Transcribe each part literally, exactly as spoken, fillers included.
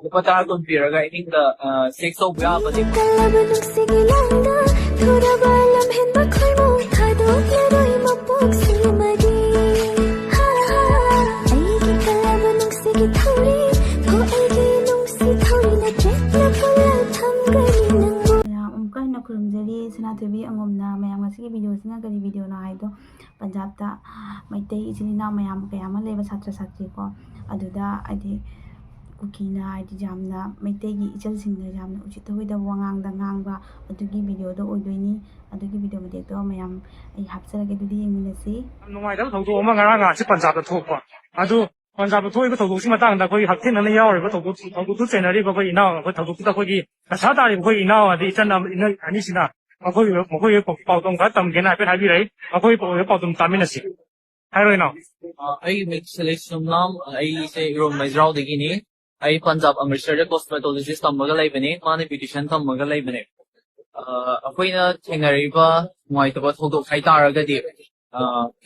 ꯂꯨꯄꯥ ꯇꯔꯥ ꯀꯨꯟ ꯄꯤꯔꯒ ꯑꯍꯤꯡꯗ ꯁꯦꯛꯁ ꯇꯧꯕ ꯌꯥꯕꯅꯦ꯫ ꯀꯜꯂꯕ ꯅꯨꯡꯁꯤꯒꯤ ꯂꯥꯡꯗ ꯊꯨꯔꯕ ꯂꯝꯍꯦꯟꯕ ꯈꯣꯏꯃꯨ ꯊꯥꯗꯣꯛꯂꯔꯣꯏ ꯃꯄꯣꯛꯁꯤꯃꯗꯤ꯫ ꯍꯥ, ꯍꯥ, ꯑꯩꯒꯤ ꯀꯜꯂꯕ ꯅꯨꯡꯁꯤꯒꯤ ꯊꯧꯔꯤ, ꯍꯣ ꯑꯩꯒꯤ ꯅꯨꯡꯁꯤ ꯊꯧꯔꯤ ꯅꯠꯇ꯭ꯔꯦꯠꯅ ꯄꯨꯔꯥ ꯊꯝꯒꯅꯤ ꯅꯪꯕꯨ꯫ ꯃꯌꯥꯝ ꯑꯃꯨꯛꯀ ꯍꯟꯅ ꯈꯨꯔꯨꯝꯖꯔꯤ꯫ ꯁꯅꯥꯊꯣꯏꯕꯤ ꯑꯉꯣꯝꯅ ꯃꯌꯥꯝ ꯉꯁꯤꯒꯤ ꯚꯤꯗꯤꯑꯣꯁꯤꯅ ꯀꯔꯤ ꯚꯤꯗꯤꯑꯣꯅꯣ ꯍꯥꯏꯗꯣ, ꯄꯟꯖꯥꯕꯇ ꯃꯩꯇꯩ ꯏꯆꯤꯜ ꯏꯅꯥꯎ ꯃꯌꯥꯝ ꯀꯌꯥ ꯑꯃ ꯂꯩꯕ ꯁꯥꯇ꯭ꯔ ꯁꯥꯇ꯭ꯔꯤꯀꯣ, ꯑꯗꯨꯗ ꯍꯥꯏꯗꯤ ꯀꯨꯀꯤꯅ ꯍꯥꯏꯗꯤ ꯌꯥꯝꯅ ꯃꯩꯇꯩꯒꯤ ꯏꯆꯜꯁꯤꯡꯗ ꯌꯥꯝꯅ ꯎꯁꯤꯠ ꯊꯑꯣꯏꯗꯕ ꯋꯥꯉꯥꯡꯗ ꯉꯥꯡꯕ ꯑꯗꯨꯒꯤ ꯚꯤꯗꯤꯑꯣꯗꯣ ꯑꯣꯏꯗꯣꯏꯅꯤ꯫ ꯑꯗꯨꯒꯤ ꯚꯤꯗꯤꯑꯣ ꯃꯇꯦꯛꯇꯣ ꯃꯌꯥꯝ ꯑꯩ ꯍꯥꯞꯆꯔꯒꯦ, ꯑꯗꯨꯗꯤ ꯌꯦꯡꯃꯤꯟꯅꯁꯤ꯫ ꯌꯥꯝ ꯅꯨꯡꯉꯥꯏꯇꯕ ꯊꯧꯗꯣꯛ ꯑꯃ ꯉꯔꯥꯡ ꯉꯍꯥꯛꯁꯦ ꯄꯟꯖꯥꯕꯇ ꯊꯣꯛꯄ꯫ ꯑꯗꯨ ꯄꯟꯖꯥꯕꯇ ꯊꯣꯛꯏꯕ ꯊꯧꯗꯣꯛꯁꯤ ꯃꯇꯥꯡꯗ ꯑꯩꯈꯣꯏꯒꯤ ꯍꯛꯊꯦꯡꯅꯅ ꯌꯥꯎꯔꯤꯕ ꯊꯧꯗꯣꯛ, ꯊꯧꯗꯣꯛꯇꯨ ꯆꯦꯟꯅꯔꯤꯕ ꯑꯩꯈꯣꯏ ꯏꯅꯥꯎ, ꯑꯩꯈꯣꯏ ꯊꯧꯗꯣꯛꯇꯨꯗ ꯑꯩꯈꯣꯏꯒꯤ ꯗꯁꯥ ꯇꯥꯔꯤꯕ ꯑꯩꯈꯣꯏ ꯏꯅꯥꯎ ꯑꯗꯩ ꯏꯆꯟ ꯑꯃ, ꯏꯅ-, ꯑꯅꯤꯁꯤꯅ ꯃꯈꯣꯏ, ꯃꯈꯣꯏꯒꯤ ꯄꯥꯎꯗꯝ ꯈꯔ ꯇꯝꯒꯦꯅ ꯍꯥꯏꯐꯦꯠ ꯍꯥꯏꯕꯤꯔꯛꯏ꯫ ꯃꯈꯣꯏꯒꯤ ꯄꯥꯎꯗꯝ ꯇꯥꯃꯤꯟꯅꯁꯤ꯫ ꯍꯥꯏꯔꯣ ꯏꯅꯥꯎ꯫ ꯑ, ꯑꯩꯒꯤ ꯃꯤꯡ ꯁꯂꯦꯁ ꯁꯨꯝꯂꯥꯝ, ꯑꯩꯁꯦ ꯏꯔꯣꯝ ꯃꯩꯖ꯭ꯔꯥꯎꯗꯒꯤꯅꯤ꯫ ꯑꯩ ꯄꯟꯖꯥꯕ ꯑꯃ꯭ꯔꯤꯠꯁꯔꯗ ꯀꯣꯁꯃꯦꯇꯣꯂꯣꯖꯤꯁ ꯇꯝꯃꯒ ꯂꯩꯕꯅꯦ, ꯃꯥꯅ ꯕ꯭ꯌꯨꯇꯤꯁꯤꯌꯥꯟ ꯇꯝꯃꯒ ꯂꯩꯕꯅꯦ꯫ ꯑ, ꯑꯩꯈꯣꯏꯅ ꯊꯦꯡꯅꯔꯤꯕ ꯅꯨꯡꯉꯥꯏꯇꯕ ꯊꯧꯗꯣꯛ ꯍꯥꯏꯇꯥꯔꯒꯗꯤ, ꯑ,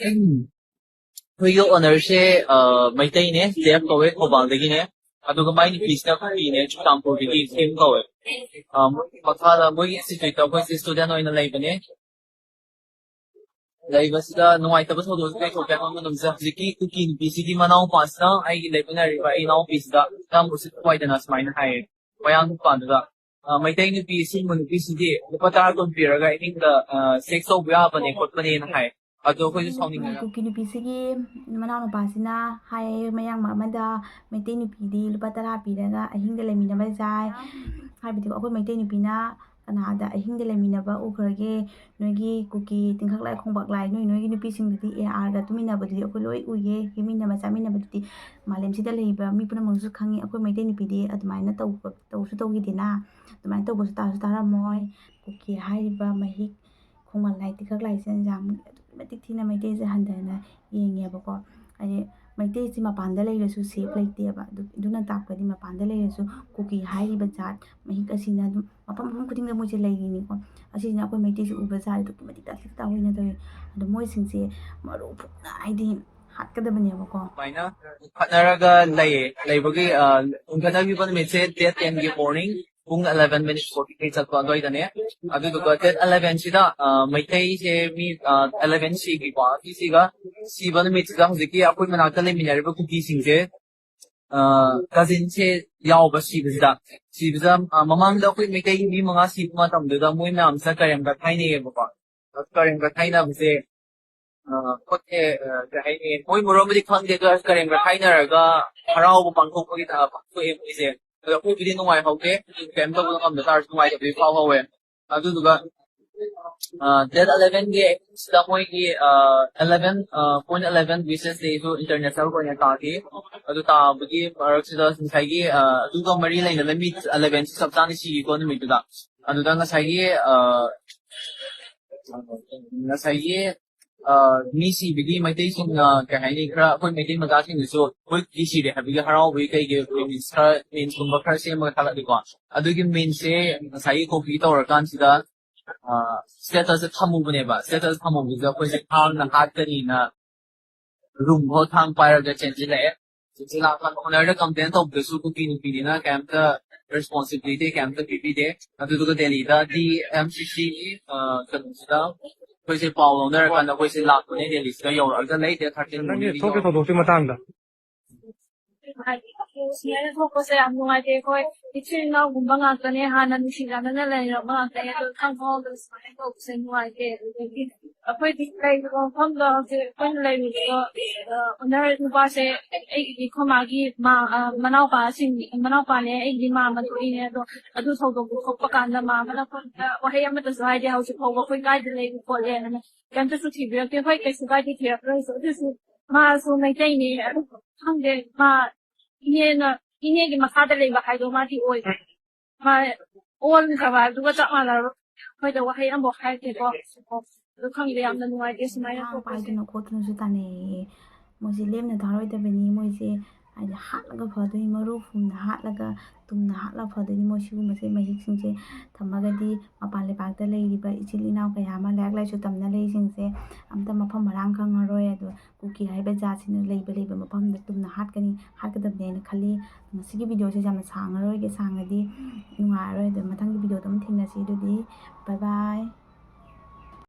ꯑꯩꯈꯣꯏꯒꯤ ꯑꯣꯅꯔꯁꯦ, ꯑ, ꯃꯩꯇꯩꯅꯦ, ꯖꯦꯐ ꯀꯧꯋꯦ, ꯊꯧꯕꯥꯜꯗꯒꯤꯅꯦ꯫ ꯑꯗꯨꯒ ꯃꯥꯏ ꯅꯨꯄꯤꯁꯤꯅ ꯀꯨꯀꯤꯅꯦ, ꯆꯨꯔꯆꯥꯟꯄꯨꯔꯗꯒꯤ ꯀꯤꯝ ꯀꯧꯋꯦ꯫ ꯑ, ꯃꯈꯥꯗ ꯃꯣꯏꯒꯤ ꯏꯟꯁꯇꯤꯇ꯭ꯌꯨꯠꯇ ꯑꯩꯈꯣꯏꯁꯦ ꯁ꯭ꯇꯨꯗꯦꯟ ꯑꯣꯏꯅ ꯂꯩꯕꯅꯦ꯫ ꯂꯩꯕꯁꯤꯗ ꯅꯨꯡꯉꯥꯏꯇꯕ ꯊꯧꯗꯣꯛꯁꯦ ꯀꯩ ꯊꯣꯛꯀꯦ ꯍꯥꯏꯕ ꯃꯇꯝꯗ, ꯍꯧꯖꯤꯛꯀꯤ ꯀꯨꯀꯤ ꯅꯨꯄꯤꯁꯤꯒꯤ ꯃꯅꯥꯎꯄꯥꯁꯤꯅ ꯑꯩꯒꯤ ꯂꯩꯃꯤꯟꯅꯔꯤꯕ ꯑꯩ ꯏꯅꯥꯎꯄꯤꯁꯤꯗ ꯌꯥꯝ ꯎꯁꯤꯠ ꯊꯑꯣꯏꯗꯅ ꯁꯨꯃꯥꯏꯅ ꯍꯥꯏꯌꯦ ꯃꯌꯥꯡ ꯅꯨꯄꯥꯗꯨꯗ, "ꯑ, ꯃꯩꯇꯩ ꯅꯨꯄꯤ, ꯁꯤꯒꯨꯝꯕ ꯅꯨꯄꯤꯁꯤꯗꯤ ꯂꯨꯄꯥ ꯇꯔꯥ ꯀꯨꯟ ꯄꯤꯔꯒ ꯑꯍꯤꯡꯗ, ꯑ, ꯁꯦꯛꯁ ꯇꯧꯕ ꯌꯥꯕꯅꯦ ꯈꯣꯠꯄꯅꯦꯅ" ꯍꯥꯏ꯫ ꯑꯗꯣ ꯑꯩꯈꯣꯏꯁꯨ ꯁꯥꯎꯅꯤꯡꯉꯦ꯫ ꯀꯨꯀꯤ ꯅꯨꯄꯤꯁꯤꯒꯤ ꯃꯅꯥꯎꯅꯨꯄꯥꯁꯤꯅ ꯍꯥꯏꯌꯦ ꯃꯌꯥꯡ ꯑꯃꯗ, "ꯃꯩꯇꯩ ꯅꯨꯄꯤꯗꯤ ꯂꯨꯄꯥ ꯇꯔꯥ ꯄꯤꯔꯒ ꯑꯍꯤꯡꯗ ꯂꯩꯃꯤꯟꯅꯕ ꯌꯥꯏ"꯫ ꯍꯥꯏꯕꯗꯤꯀꯣ, ꯑꯩꯈꯣꯏ ꯃꯩꯇꯩ ꯅꯨꯄꯤꯅ ꯀꯅꯥꯗ ꯑꯍꯤꯡꯗ ꯂꯩꯃꯤꯟꯅꯕ ꯎꯈ꯭ꯔꯒꯦ? ꯅꯣꯏꯒꯤ ꯀꯨꯀꯤ, ꯇꯤꯡꯈꯛ ꯂꯥꯏ, ꯈꯣꯡꯕꯥꯛ ꯂꯥꯏ, ꯅꯣꯏ ꯅꯣꯏꯒꯤ ꯅꯨꯄꯤꯁꯤꯡꯗꯨꯗꯤ ꯑꯦ ꯑꯥꯔꯒ ꯇꯨꯃꯤꯟꯅꯕꯗꯨꯗꯤ ꯑꯩꯈꯣꯏ ꯂꯣꯏ ꯎꯏꯌꯦ, ꯍꯤꯞꯃꯤꯟꯅꯕ ꯆꯥꯃꯤꯟꯅꯕꯗꯨꯗꯤ ꯃꯥꯂꯦꯝꯁꯤꯗ ꯂꯩꯔꯤꯕ ꯃꯤ ꯄꯨꯝꯅꯃꯛꯅꯁꯨ ꯈꯪꯉꯤ꯫ ꯑꯩꯈꯣꯏ ꯃꯩꯇꯩ ꯅꯨꯄꯤꯗꯤ ꯑꯗꯨꯃꯥꯏꯅ ꯇꯧꯕ, ꯇꯧꯁꯨ ꯇꯧꯈꯤꯗꯦꯅ, ꯑꯗꯨꯃꯥꯏꯅ ꯇꯧꯕꯁꯨ ꯇꯥꯁꯨ ꯇꯥꯔꯝꯃꯣꯏ꯫ ꯀꯨꯀꯤ ꯍꯥꯏꯔꯤꯕ ꯃꯍꯤꯛ, ꯈꯣꯡꯕꯥꯟ ꯂꯥꯏ, ꯇꯤꯡꯈꯛ ꯂꯥꯏꯁꯦ ꯌꯥꯝ ꯑꯗꯨꯛꯀꯤ ꯃꯇꯤꯛ ꯊꯤꯅ ꯃꯩꯇꯩꯁꯦ ꯍꯟꯊꯅ ꯌꯦꯡꯉꯦꯕꯀꯣ꯫ ꯍꯥꯏꯗꯤ ꯃꯩꯇꯩꯁꯤ ꯃꯄꯥꯟꯗ ꯂꯩꯔꯁꯨ ꯁꯦꯐ ꯂꯩꯇꯦꯕ꯫ ꯑꯗꯨ, ꯑꯗꯨꯅ ꯇꯥꯛꯄꯗꯤ ꯃꯄꯥꯟꯗ ꯂꯩꯔꯁꯨ ꯀꯨꯀꯤ ꯍꯥꯏꯔꯤꯕ ꯖꯥꯠ ꯃꯍꯤꯛ ꯑꯁꯤꯅ ꯑꯗꯨꯝ ꯃꯐꯝ, ꯃꯐꯝ ꯈꯨꯗꯤꯡꯗ ꯃꯣꯏꯁꯦ ꯂꯩꯔꯤꯅꯤꯀꯣ꯫ ꯑꯁꯤꯁꯤꯅ ꯑꯩꯈꯣꯏ ꯃꯩꯇꯩꯁꯦ ꯎꯕ ꯖꯥꯠ ꯑꯗꯨꯛꯀꯤ ꯃꯇꯤꯛ ꯇꯥꯊꯤ ꯇꯥꯑꯣꯏꯅ ꯇꯧꯋꯤ꯫ ꯑꯗꯣ ꯃꯣꯏꯁꯤꯡꯁꯦ ꯃꯔꯨ ꯐꯨꯛꯅ ꯍꯥꯏꯗꯤ ꯍꯥꯠꯀꯗꯕꯅꯦꯕꯀꯣ꯫ ꯑꯗꯨꯃꯥꯏꯅ ꯈꯠꯅꯔꯒ ꯂꯩꯌꯦ꯫ ꯂꯩꯕꯒꯤ ꯑ, ꯎꯅꯒꯗꯧꯔꯤꯕ ꯅꯨꯃꯤꯠꯁꯦ date ten ꯒꯤ morning ꯄꯨꯡ eleven minute forty three ꯆꯠꯄ ꯑꯗꯨꯋꯥꯏꯗꯅꯦ꯫ ꯑꯗꯨꯗꯨꯒ date eleven ꯁꯤꯗ ꯑ, ꯃꯩꯇꯩꯁꯦ ꯃꯤ eleven ꯁꯤꯒꯤꯀꯣ, ꯁꯤꯒ ꯁꯤꯕ ꯅꯨꯃꯤꯠꯁꯤꯗ ꯍꯧꯖꯤꯛꯀꯤ ꯑꯩꯈꯣꯏ ꯃꯅꯥꯛꯇ ꯂꯩꯃꯤꯟꯅꯔꯤꯕ ꯀꯨꯀꯤꯁꯤꯡꯁꯦ ꯀꯖꯤꯟꯁꯦ ꯌꯥꯎꯕ ꯁꯤꯕꯁꯤꯗ꯫ ꯁꯤꯕꯁꯤꯗ ꯑ, ꯃꯃꯥꯡꯗ ꯑꯩꯈꯣꯏ ꯃꯩꯇꯩ ꯃꯤ ꯃꯉꯥ ꯁꯤꯕ ꯃꯇꯝꯗꯨꯗ ꯃꯣꯏ ꯃꯌꯥꯝꯁꯤꯅ ꯀꯔꯦꯝ ꯀꯊꯥꯏꯅꯩꯌꯦꯕꯀꯣ꯫ ꯀꯔꯦꯝ ꯀꯊꯥꯏꯅꯕꯁꯦ ꯑ, ꯈꯨꯠꯁꯦ ꯑ, ꯀꯩ ꯍꯥꯏꯅꯤ, ꯃꯣꯏ ꯃꯔꯣꯟꯕꯨꯗꯤ ꯈꯪꯗꯦ, ꯑꯗꯨ ꯑꯣꯏꯔꯁꯨ ꯀꯔꯦꯝ ꯀꯊꯥꯏꯅꯔꯒ ꯍꯔꯥꯎꯕ ꯄꯥꯡꯊꯣꯛꯄꯒꯤ ꯊꯕꯛ ꯄꯥꯡꯊꯣꯛꯑꯦ ꯃꯣꯏꯁꯦ꯫ ꯑꯗꯣ ꯑꯩꯈꯣꯏꯕꯨꯗꯤ ꯅꯨꯡꯉꯥꯏꯍꯧꯗꯦ, ꯀꯩꯝ ꯇꯧꯕ ꯉꯝꯗ ꯇꯥꯔꯁꯨ ꯅꯨꯡꯉꯥꯏꯇꯕꯗꯤ ꯐꯥꯎꯍꯧꯋꯦ꯫ ꯑꯗꯨꯗꯨꯒ date eleven ꯒꯤ ꯁꯤꯗ ꯃꯣꯏꯒꯤ eleven point eleven wishes day ꯁꯨ international ꯑꯣꯏꯅ ꯇꯥꯈꯤ꯫ ꯑꯗꯨ ꯇꯥꯕꯒꯤ ꯃꯔꯛꯁꯤꯗ ꯉꯁꯥꯏꯒꯤ ꯑ, ꯑꯗꯨꯒ ꯃꯔꯤ ꯂꯩꯅꯕ ꯃꯤ eleven ꯁꯤ ꯆꯞ ꯆꯥꯅ ꯁꯤꯈꯤꯀꯣ ꯅꯨꯃꯤꯠꯇꯨꯗ꯫ ꯑꯗꯨꯗ ꯉꯁꯥꯏꯒꯤ ꯑ, ꯉꯁꯥꯏꯒꯤ ꯑ, ꯃꯤ ꯁꯤꯕꯒꯤ ꯃꯩꯇꯩꯁꯤꯡꯅ ꯀꯩ ꯍꯥꯏꯅꯤ, ꯈꯔ ꯑꯩꯈꯣꯏ ꯃꯩꯇꯩ ꯃꯆꯥꯁꯤꯡꯗꯨꯁꯨ ꯃꯣꯏꯒꯤ ꯁꯤꯔꯦ ꯍꯥꯏꯕꯒꯤ ꯍꯔꯥꯎꯕꯒꯤ ꯀꯩꯒꯤ memes ꯈꯔ memes ꯀꯨꯝꯕ ꯈꯔ ꯁꯦꯝꯃꯒ ꯊꯥꯒꯠꯂꯤꯀꯣ꯫ ꯑꯗꯨꯒꯤ memes ꯁꯦ ꯉꯁꯥꯏꯒꯤ copy ꯇꯧꯔꯀꯥꯟꯁꯤꯗ status ꯊꯝꯃꯨꯕꯅꯦꯕ꯫ Status ꯊꯝꯃꯨꯕꯁꯤꯗ ꯑꯩꯈꯣꯏꯁꯦ ꯊꯥꯡꯅ ꯍꯥꯠꯀꯅꯤꯅ room ꯐꯥꯎ ꯊꯥꯡ ꯄꯥꯏꯔꯒ ꯆꯦꯟꯁꯤꯜꯂꯛꯑꯦ꯫ ꯆꯦꯟꯁꯤꯜꯂꯛꯑꯀꯥꯟꯗ owner ꯗ complain ꯇꯧꯕꯗꯁꯨ ꯀꯨꯀꯤ ꯅꯨꯄꯤꯅꯤꯅ ꯀꯩꯝꯇ responsibility ꯀꯩꯝꯇ ꯄꯤꯕꯤꯗꯦ꯫ ꯑꯗꯨꯗꯨꯒ ꯗꯦꯜꯂꯤꯗ DMCC ꯒꯤ ꯀꯩꯅꯣꯁꯤꯗ ꯑꯩꯈꯣꯏꯁꯦ ꯄꯥꯎ ꯂꯧꯅꯔꯀꯥꯟꯗ ꯑꯩꯈꯣꯏꯁꯦ ꯂꯥꯛꯄꯅꯦ꯫ ꯗꯦꯜꯂꯤꯁꯤꯗ ꯌꯧꯔꯛꯑꯒ ꯂꯩ꯫ Date thirteen ꯅꯪꯒꯤ ꯅꯨꯃꯤꯠꯇ ꯊꯣꯛꯀꯦ ꯌꯧꯔꯛꯑꯦ꯫ ꯊꯧꯗꯣꯛꯀꯤ ꯃꯇꯥꯡꯗ ꯍꯥꯏꯗꯤ ꯁꯨꯃꯥꯏꯅ ꯊꯣꯛꯄꯁꯦ ꯌꯥꯝ ꯅꯨꯡꯉꯥꯏꯇꯦ꯫ ꯑꯩꯈꯣꯏ ꯏꯆꯤꯜ ꯏꯅꯥꯎꯒꯨꯝꯕ ꯉꯥꯛꯇꯅꯦ, ꯍꯥꯟꯅ ꯅꯨꯡꯁꯤꯅꯗꯅ ꯂꯩꯔꯕ ꯉꯥꯛꯇꯅꯦ꯫ ꯑꯗꯣ ꯈꯪꯍꯧꯗ ꯁꯨꯃꯥꯏꯅ ꯇꯧꯕꯁꯦ ꯅꯨꯡꯉꯥꯏꯇꯦ꯫ ꯑꯗꯨꯗꯒꯤ ꯑꯩꯈꯣꯏꯗꯤ ꯂꯩꯔꯤꯕ ꯃꯐꯝꯗꯣ, ꯍꯧꯖꯤꯛ ꯑꯩꯈꯣꯏꯅ ꯂꯩꯔꯤꯕꯗꯣ, owner ꯅꯨꯄꯥꯁꯦ ꯑꯩꯒꯤ ꯑꯩꯈꯣꯏ ꯃꯥꯒꯤ ꯃꯥ-, ꯑ, ꯃꯅꯥꯎꯄꯥꯁꯤꯡ, ꯃꯅꯥꯎꯄꯥꯅꯦ, ꯑꯩꯒꯤ ꯃꯥ ꯑꯃ ꯊꯣꯛꯏꯅꯦ꯫ ꯑꯗꯣ ꯑꯗꯨ ꯊꯧꯗꯣꯛꯇꯣ ꯊꯣꯛꯄ ꯀꯥꯟꯗ ꯃꯥ ꯑꯃꯅ ꯑꯩꯈꯣꯏꯗ ꯋꯥꯍꯩ ꯑꯃꯠꯇꯁꯨ ꯍꯥꯏꯗꯦ꯫ ꯍꯧꯖꯤꯛ ꯐꯥꯎꯕ ꯑꯩꯈꯣꯏ ꯀꯥꯏꯗ ꯂꯩꯔꯤ ꯈꯣꯠꯂꯦꯅ ꯀꯩꯝꯇꯁꯨ ꯊꯤꯕꯤꯔꯛꯇꯦ꯫ ꯍꯣꯏ, ꯀꯩꯁꯨ ꯀꯥꯏꯗꯦ, ꯊꯤꯔꯛꯇ꯭ꯔꯁꯨ꯫ ꯑꯗꯨꯁꯨ ꯃꯥꯁꯨ ꯃꯩꯇꯩꯅꯦ꯫ ꯑꯗꯨ ꯈꯪꯗꯦ, ꯃꯥ ꯏꯅꯦꯅ, ꯏꯅꯦꯒꯤ ꯃꯈꯥꯗ ꯂꯩꯕ ꯍꯥꯏꯗꯣ ꯃꯥꯗꯤ ꯑꯣꯏꯗ꯭ꯔꯦ꯫ ꯃꯥ ꯑꯣꯟꯈ꯭ꯔꯕ ꯍꯥꯏꯕꯗꯨꯒ ꯆꯞ ꯃꯥꯟꯅꯔꯣ꯫ ꯑꯩꯈꯣꯏꯗ ꯋꯥꯍꯩ ꯑꯃꯐꯥꯎ ꯍꯥꯏꯔꯛꯇꯦꯀꯣ꯫ ꯑꯗꯨ ꯈꯪꯗꯦ, ꯌꯥꯝꯅ ꯅꯨꯡꯉꯥꯏꯇꯦ ꯁꯨꯃꯥꯏꯅ ꯊꯥꯡ ꯊꯣꯛꯄꯁꯦ꯫ ꯄꯥꯏꯗꯅ ꯈꯣꯠꯇꯅꯁꯨ ꯇꯥꯟꯅꯩꯌꯦ꯫ ꯃꯣꯏꯁꯦ ꯂꯦꯝꯅ ꯊꯥꯔꯣꯏꯗꯕꯅꯤ꯫ ꯃꯣꯏꯁꯦ ꯍꯥꯏꯗꯤ ꯍꯥꯠꯂꯒ ꯐꯗꯣꯏꯅꯤ, ꯃꯔꯨ ꯐꯨꯝꯅ ꯍꯥꯠꯂꯒ ꯇꯨꯝꯅ ꯍꯥꯠꯂꯒ ꯐꯗꯣꯏꯅꯤ꯫ ꯃꯣꯏ ꯁꯤꯒꯨꯝꯕꯁꯦ, ꯃꯍꯤꯛꯁꯤꯡꯁꯦ ꯊꯝꯃꯒꯗꯤ ꯃꯄꯥꯟ ꯂꯩꯕꯥꯛꯇ ꯂꯩꯔꯤꯕ ꯏꯆꯤꯜ ꯏꯅꯥꯎ ꯀꯌꯥ ꯑꯃ, ꯂꯥꯏꯔꯤꯛ ꯂꯥꯏꯁꯨ ꯇꯝꯅ ꯂꯩꯁꯤꯡꯁꯦ ꯑꯝꯇ ꯃꯐꯝ ꯃꯔꯥꯡ ꯈꯪꯉꯔꯣꯏ꯫ ꯑꯗꯣ ꯀꯨꯀꯤ ꯍꯥꯏꯕ ꯖꯥꯠꯁꯤꯅ ꯂꯩꯕ ꯂꯩꯕ ꯃꯐꯝꯗ ꯇꯨꯝꯅ ꯍꯥꯠꯀꯅꯤ, ꯍꯥꯠꯀꯗꯕꯅꯦꯅ ꯈꯜꯂꯤ꯫ ꯉꯁꯤꯒꯤ ꯚꯤꯗꯤꯑꯣꯁꯦ ꯌꯥꯝꯅ ꯁꯥꯡꯉꯔꯣꯏꯒꯦ, ꯁꯥꯡꯉꯗꯤ ꯅꯨꯡꯉꯥꯏꯔꯔꯣꯏ꯫ ꯑꯗꯣ ꯃꯊꯪꯒꯤ ꯚꯤꯗꯤꯑꯣꯗ ꯑꯃꯨꯛ ꯊꯦꯡꯅꯁꯤ꯫ ꯑꯗꯨꯗꯤ bye bye꯫